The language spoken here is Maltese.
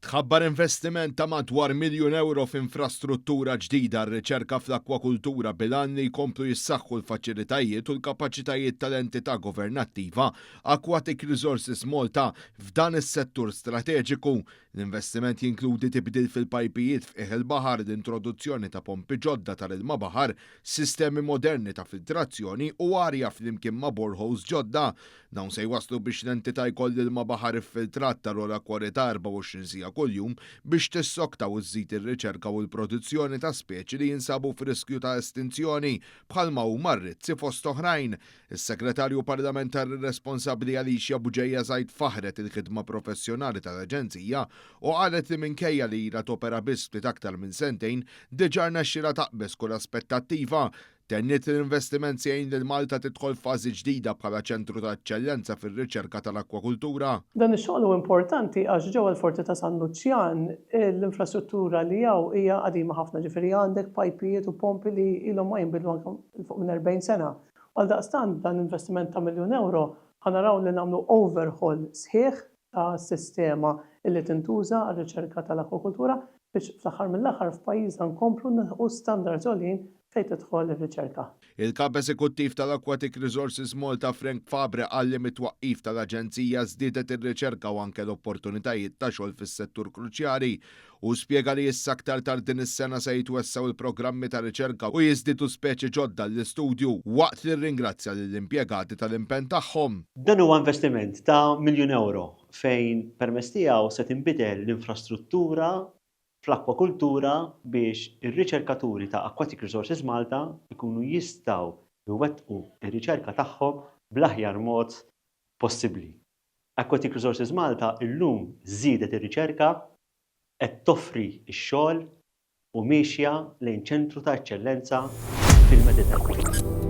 Tħabbar investiment ta' madwar miljun ewro f'infrastruttura ġdida għar-riċerka fl-akkwakultura bil-għan li jkomplu jissaħħu l-faċilitajiet u l-kapaċitajiet tal-entità governattiva Aquatic Resources Malta f'dan is-settur strateġiku. L-investiment jinkludi tibdil fil-pajpijiet f'qiegħ il-baħar, l-introduzzjoni ta' pompi ġodda tal-ilma baħar, sistemi moderni ta' filtrazzjoni u arja flimkien ma' boreholes ġodda. Dawn se jwasslu biex l-entità jkollha ilma baħar iffiltrat tal-ogħla kwalità 24 siegħa kuljum biex tissokta u żżid ir-riċerka u l-produzzjoni ta' speċi li jinsabu f'riskju ta' estinzjoni bħalma huma r-rizzi fost oħrajn. Is-Segretarju Parlamentari responsabbli Alicia Bugeja Said faħħret il-ħidma professjonali tal-Aġenzija u qalet li minkejja li ilha topera biss ftit aktar minn sentejn diġà rnexxielha taqbeż kull aspettattiva. Tenniet li l-investiment se jgħin lil Malta tidħol f'fażi ġdida bħala ċentru ta' eċċellenza fir-riċerka tal-akkwakultura. Dan ix-xogħol hu importanti għax ġewwa l-Forti ta' San Luċjan l-infrastruttura li hawn hija qadima ħafna, ġifieri għandek pajpijiet u pompi li ilhom ma jinbidlu anke 'l fuq minn 40 sena. Għaldaqstant dan l-investiment ta' miljun ewro ħa naraw li nagħmlu overhaul sħiħ ta' sistema li tintuża għar-riċerka tal-akkwakultura biex fl-aħħar mill-aħħar f'pajjiżna nkomplu nilħqu standards għoljin fejn tidħol ir-riċerka. Il-Kap Eżekuttiv tal-Aquatic Resources Malta Frank Fabre qal li mit-twaqqif tal-aġenzija żdiedet ir-riċerka u anke l-opportunitajiet ta' xogħol fis-settur kruċjali. Hu spjega li issa aktar tard din is-sena se jitwessgħu l-programmi ta' riċerka u jiżdiedu speċi ġodda għall-istudju, waqt li rringrazzja lill-impjegati tal-impenn tagħhom. Dan huwa investiment ta' miljun ewro fejn permezz tiegħu se tinbidel l-infrastruttura fl-akkwakultura biex ir-riċerkaturi ta' Aquatic Resources Malta jkunu jistgħu jwettqu r-riċerka tagħhom bl-aħjar mod possibbli. Aquatic Resources Malta illum żiedet ir-riċerka, qed toffri x-xogħol u miexja lejn ċentru ta' eċċellenza fil-Mediterran.